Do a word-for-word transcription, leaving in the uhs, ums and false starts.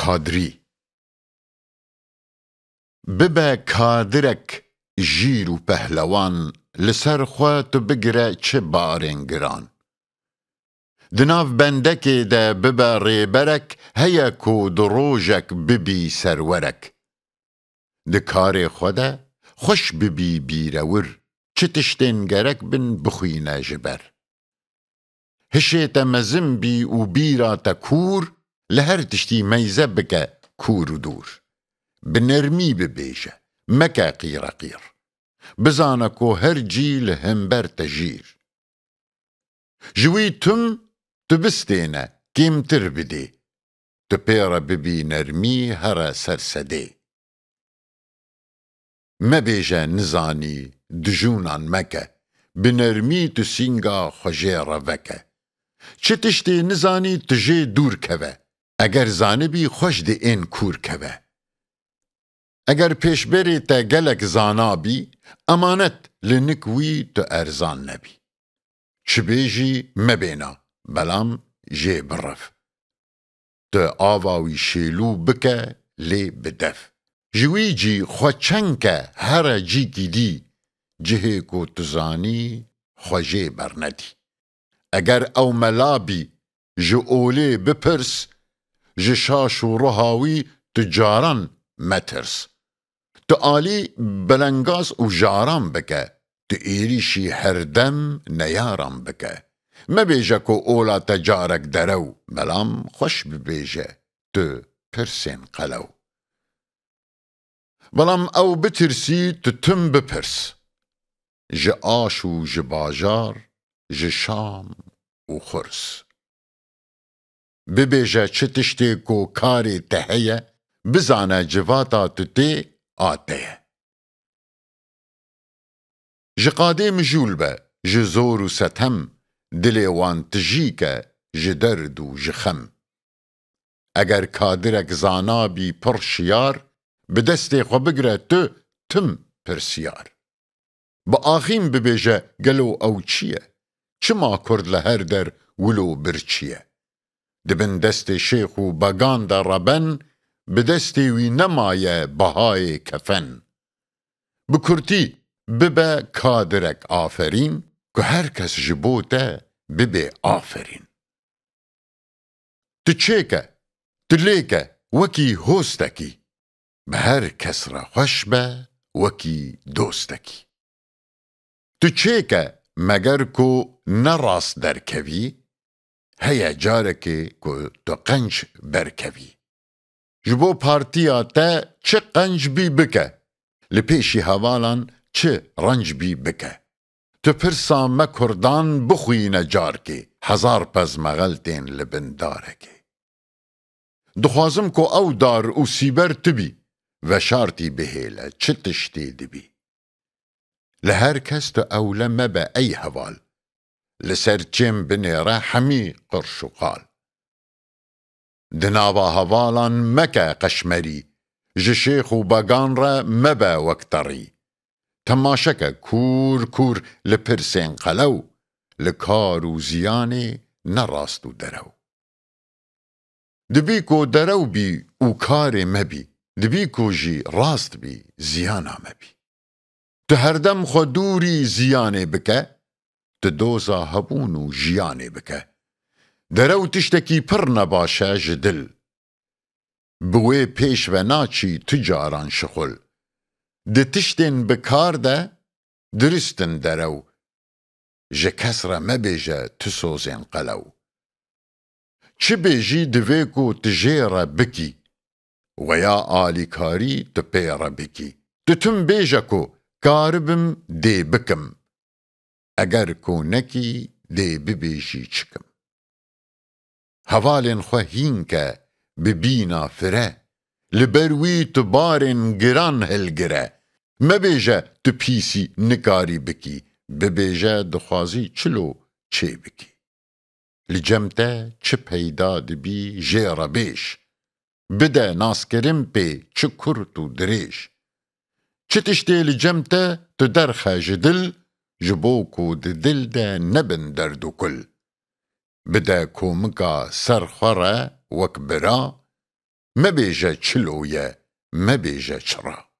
Qadrî. Bibe kadirek jîr û pehlewan, li ser xwe tu bigire çi barên giran. Di nav bendekê de bibe rêberek, heye ku di rojek bibî serwerek. Di karê xwe de xweş bibî bîrewir, çi tiştên gerek bin bixwîne ji ber. Hişê te mezin bî û bîra te kûr, li her tiştî meyze bike kûr û dûr. Bi nermî bibêje, meke qîreqîr. Bizane ku her cî li hember te jîr. Ji wî tim tu bistêne, kêmtir bidê. Tu pê re bibî nermî here ser sedê. Mebêje nizanî, dijûnan meke. Bi nermî tu sînga xwe jê re veke. Çi tiştê nizanî tu jê dûr keve. Eger zanibî xweş di ên kûr keve. Eger pêşberê te gelek zana bî, emanet li nik wî tu erzan nebî. Çi bêjî mebêna, belam jê birev. Tu ava wî şêlû bike lê bi dev. Ji wî cî xwe çeng ke here cîkî dî, cihê ku tu zanî xwe jê bernedî. Eger ew mela bî, ji olê bipirs, ji şaş û ruha wî tu caran metirs. Tu alî belengaz û jaran bike, tu êrîşî herdem neyaran bike. Mebêje ku ola te carek derew, belam xweş bibêje tu pirsên qelew. Belam ew bitirsî tu tim bipirs. Ji aş û ji bajar, ji şam û xurs. Bibêje çi tiştê ku karê te heye, bizane civata tu tê a te ye. Ji qadê mijûl be, ji zor û setem, dilê wan tijî ke ji derd û ji xem. Eger kadirek zana bî pir şiyar, bi destê xwe bigire tu tim pirsiyar. Bi axîm bibêje gelo ew çi ye? Çima kurd li her der wilo birçî ye? Di bin destê şêx û began de reben, bi destê wî nemaye behayê kefen. Bi kurtî, bibe kadirek aferîn, ku her kes ji bo te bibê aferîn. Tu çêke, tu lêke, wekî hostekî. Bi her kes re xweş be, wekî dostekî. Tu çêke, meger ku ne rast derkevî, heye carekê ku tu qenc berkevî. Ji bo partiya te çi qenc bî bike, li pêşî hevalan çi renc bî bike. Tu pirsa me kurdan bixwîne carkê, hezar pez mexel tên li bin darekê. Dixwazim ku ew dar û sîber tu bî, veşartî bihêle çi tiştê dibî. Li her kes tu ewle mebe ey heval, li ser çêm binêre hemî qirş û qal. Di nava hevalan meke qeşmerî, ji şêx û began re mebe wek terî. Temaşeke kûr kûr li pirsên qelew, li kar û ziyanê ne rast û derew. Dibî ku derew bî û karê me bî, dibî ku jî rast bî ziyana me bî. Tu herdem xwe dûrî ziyanê bike, tu doza hebûn û jiyanê bike. Derew tiştekî pir nebaş e ji dil. Bi wê pêş ve naçî tu caran şixul. Di tiştên bi kar de dirist in derew. Ji kes re mebêje tu sozên qelew. Çi bêjî divê ku tu jê re bikî. Weya alîkarî tu pê re bikî. Tu tim bêje ku karibim dê bikim. Eger ku nekî dê bibêjî çikim. Hevalên xwe hîn ke bi bîna fire, li ber wî tu barên giran hilgire. Mebêje tu pîsî nikarî bikî, bibêje dixwazî çilo çê bikî. Li cem te çi peyda dibî jê re bêj. Bide naskirin pê çi kurt û dirêj. Çi tiştê li cem te tu derxe ji dil, ji bo ku di dil de nebin derd û kul. Bide komika ser xwe re wek bira, Mebêje çilo ye, mebêje çira.